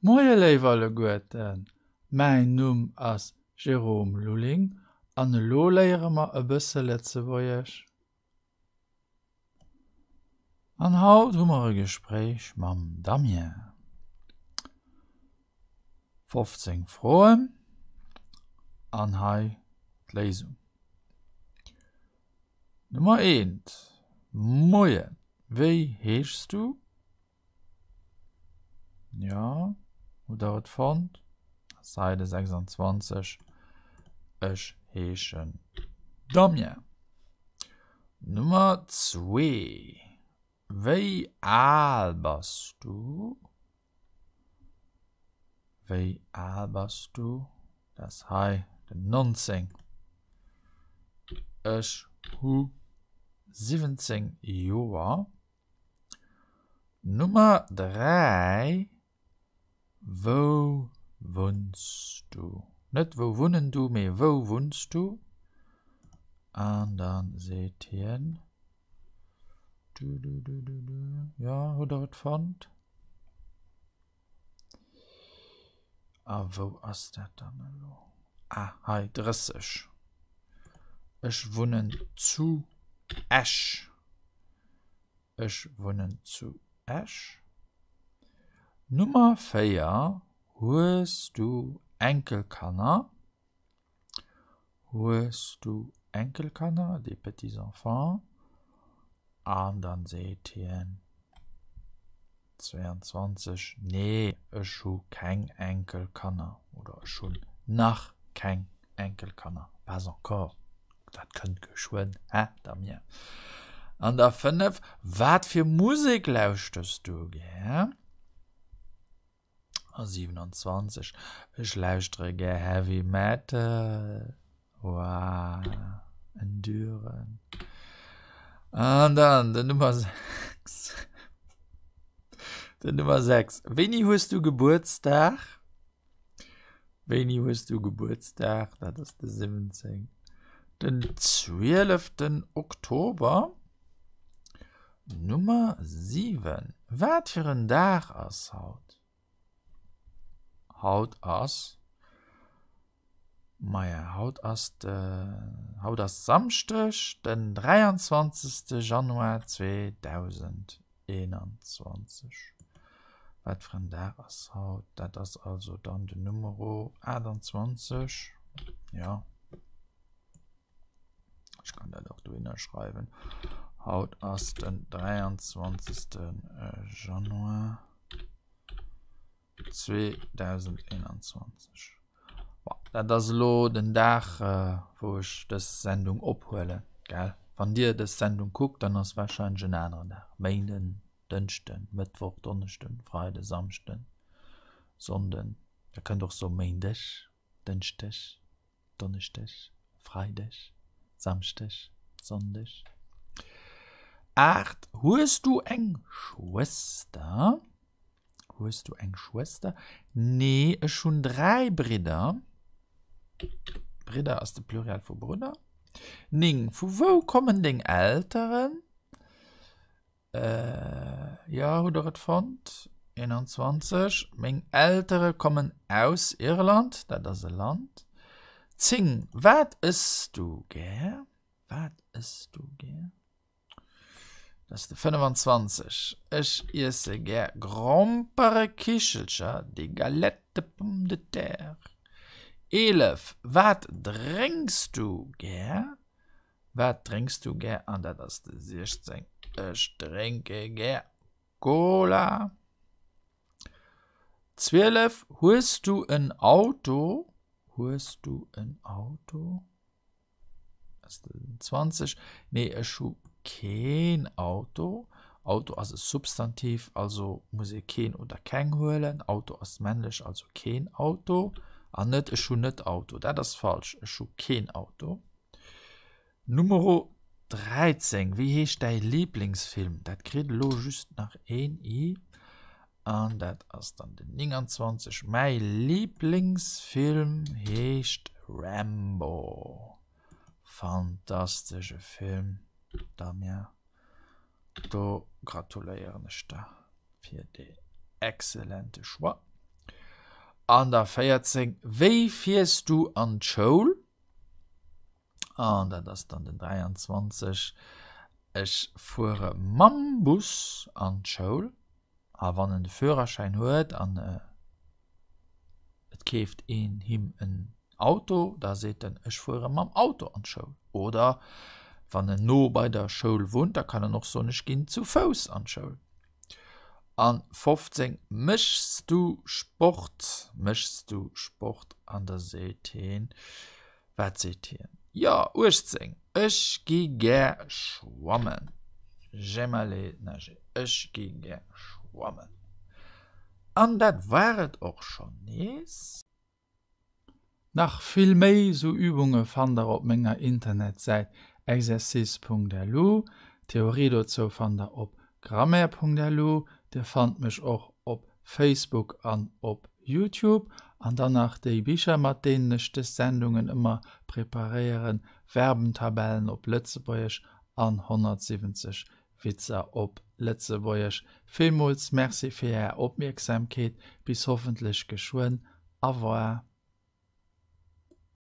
Moie léif alleguerten, mäin Numm ass Jérôme Lulling an elo léiere mer e bësse Lëtzebuergesch. An haut hu mer e Gespréich mam Damien. 15 Froen an hei d'Léisung. Nummer 1, Moien, wéi heeschs du? Jo, hutt der et fonnt? Seite 26, Ech heeschen Damien. Nummer zwee, Wéi al bass du? Wéi al bass du? Dat ass hei den 19. Ech hu 17 Joer. Nummer 3, Wou wunns du? Net wou wunnen du, mee wou wunns du? An dann seet hien, du, du, du, du, du, ja, hutt der et fonnt? A wou ass dat dann elo? Ah, hei, 30. Ech wunnen zu Esch. Ech wunnen zu Esch. Nummer 4, Hues du Enkelkanner? Hues du Enkelkanner, des petits-enfants? An dann seet hien, 22, Nee, ech hu keng Enkelkanner oder ech hunn nach keng Enkelkanner, pas encore, dat kënnt geschwënn, hä Damien? An da 5, Wat fir Musek lauschters du gär? A 27, Ech lauschtere gär Heavy Metal. Wow, en Düren. An dann den Nummer 6. Den Nummer 6. Wéini hues du Gebuertsdag? Wéini hues du Gebuertsdag? Dat ass de 17. Den 12. Oktober. Nummer 7. Wat fir en Dag ass haut? Haut ass, maja haut ass de, haut ass Samschdeg den 23. Januar 2021. Wat fir en Dag ass haut? Dat ass also dann den Numero 28, jo. Ech kann dat och dohinner schreiwen. Haut ass den 23. Januar 2021. Bon, dat ass elo den Dag, wou ech dës Sendung ophuelen, gell? Wann Dir dës Sendung kuckt, dann ass warscheinlech en aneren Dag, Méinden, Dënschden, Mëttwoch, Donneschden, Freiden, Samschden, Sonnden. Der kënnt och soe Méindeg, Dënschdeg, Donneschdeg, Freideg, Samschdeg, Sonndeg. 8, Hues du eng Schwëster? Hues du eng Schwëster? Nee, ech hunn 3 Bridder. Bridder ass de Pluriel vu Brudder. 9, Vu wou kommen deng Elteren? Jo, hutt der et fonnt? 21, Meng Eltere kommen aus Irland, dat ass e Land. 10, Wat ëss du gär? Wat ëss du gär? Dat ass de 25, Ech iesse gär Gromperekichelcher, des galettes de pommes de terre. 11, Wat drénks du gär? Wat drénks du gär? An dat ass de 16. Ech drénke gär Cola. 12, Hues du en Auto? Hues du en Auto? Ass den 20. Nee, ech hu keen Auto. Auto ass e Substantiv, also muss ee keen oder keng huelen. Auto ass männlech, also keen Auto. An net ech hunn net Auto. Dat ass falsch. Ech hu keen Auto. Numero 13, Wéi heescht däi Liblingsfilm? Dat kritt elo just nach een i. An dat ass dann den 29. Mäi Liblingsfilm heescht Rambo. Fantastesche Film, Damien. Do gratuléieren ech der fir dee excellente Choix. An der 14, Wéi fiers du an d'Schoul? An dat ass dann den 23, Ech fuere mam Bus an d'Schoul. A wann en de Führerschäin huet an et keeft een him en Auto, da seet en, Ech fuere mam Auto an d'Schoul. Oder wann en no bei der Schoul wunnt, da kann en och soen, Ech ginn zu Fouss an d'Schoul. An 15, Méchs du Sport? Méchs du Sport? An da seet hien, wat seet hien? Jo, 18, Ech gi gär schwammen. J'aime aller nager. Ech gi gär schwammen. An dat war et och schonn nees. Nach vill méi sou Übunge fannt der op menger Internetsäit exercice.lu. D'Theorie dozou fannt der op grammaire.lu. Dir fannt mech och op Facebook an op Youtube. An dann nach déi Bicher mat deenen ech des Sendungen ëmmer preparéieren, Verbentabellen op Lëtzebuergesch an 170 Witzer op Lëtzebuergesch. Villmools Merci fir Är Opmierksamkeet. Bis hoffentlech geschwënn. Au revoir.